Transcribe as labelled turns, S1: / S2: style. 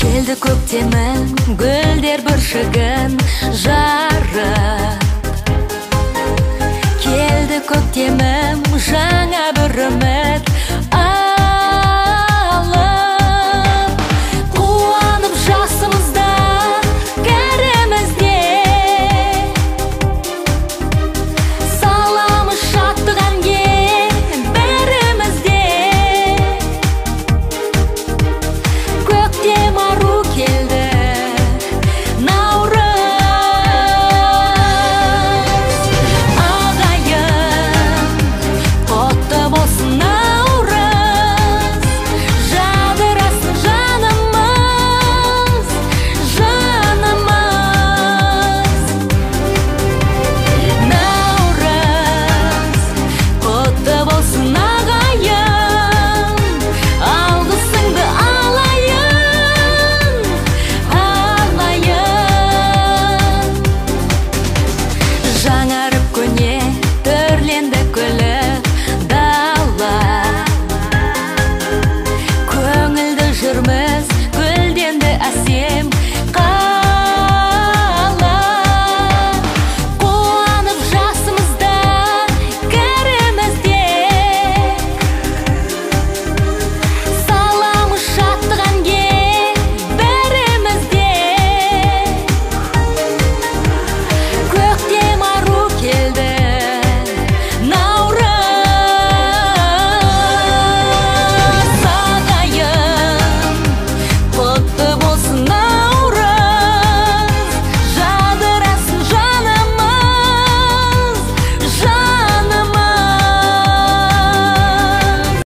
S1: Келді көктемін, гүлдер бүршігін жарып. Келді көктемім, жаңа бір үміт алып. Қуанып жасымызда, кәрімізде, саламыз шаттық әнге бәріміз де. Көктем ару келді, Наурыз. Ағайын, құтты болсын Наурыз. Жадырасын жанымыз, жанымыз. Наурыз, құтты болсын ағайын. Алғысыңды алайын, алайын. Жаңарып көне, түрленді күліп дала. Көңілді жүрміз.